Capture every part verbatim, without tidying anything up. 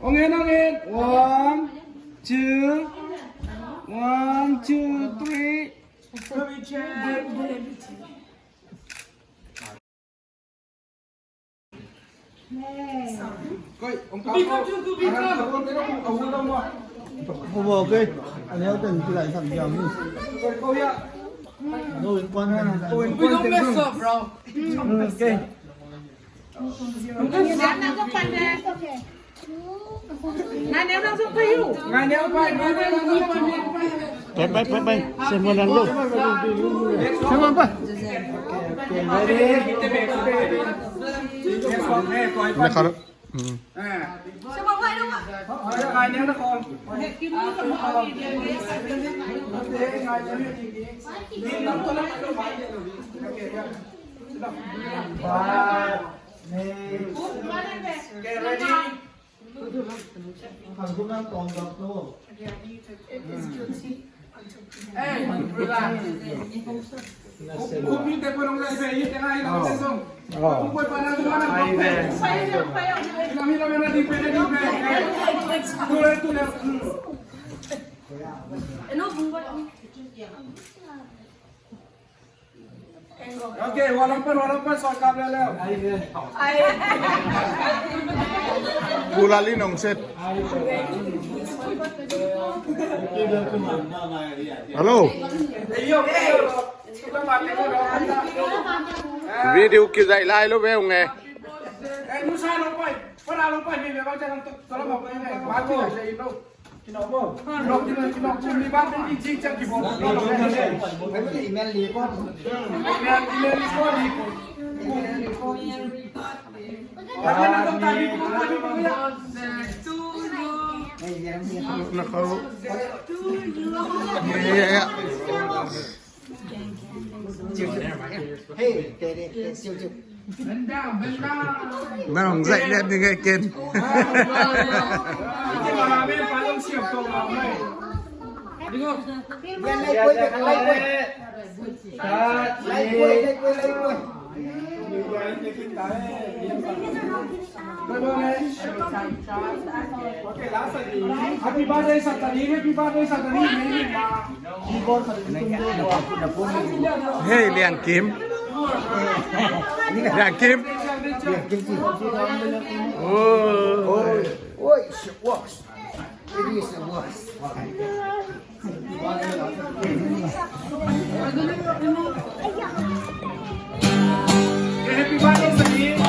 Ong en, ong en. One, two, one, two, three. Koi, ong kau. Big up, Jungkook, big up. Kau bawa ke. Aneh, ong ten kilai sam jam ni. Koi, koi ya. No, in kuan. We don't mess up, bro. Okay. Ngai neu nang sung payu. Ngai neu pai, ngai neu nang sung payu. Pai, pai, pai, pai. Semua nang lu. Semua pai. Ngai neu nang sung. Five, six. Okay, ready? Okay, walang pan, walang pan, sawt kap leuleu. Ulali nong set. Hello. Video kizaih lai lo ve ung e. Nang hong zaih lian ding e ken. Happy birthday, Saturday. Happy birthday, Saturday. Hey, Lian Kim. Lian Kim. Oh. Oi, oi, it is a worst. Happy birthday, Saturday.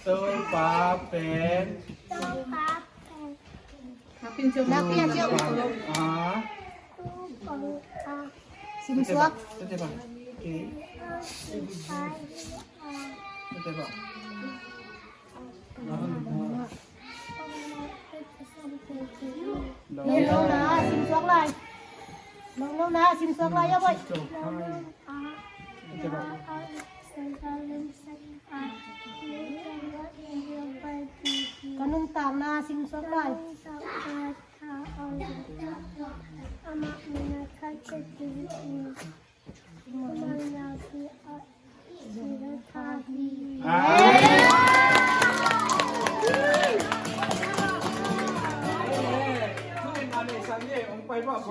Song pa pen. Song pa pen. Nakpi a ciah. Ah. Simsuak. Lolo na simsuak lai. Lolo na simsuak lai ya boy. Ka nuntakna simsuak lai. Amah min a thak ka ti in. Amah min a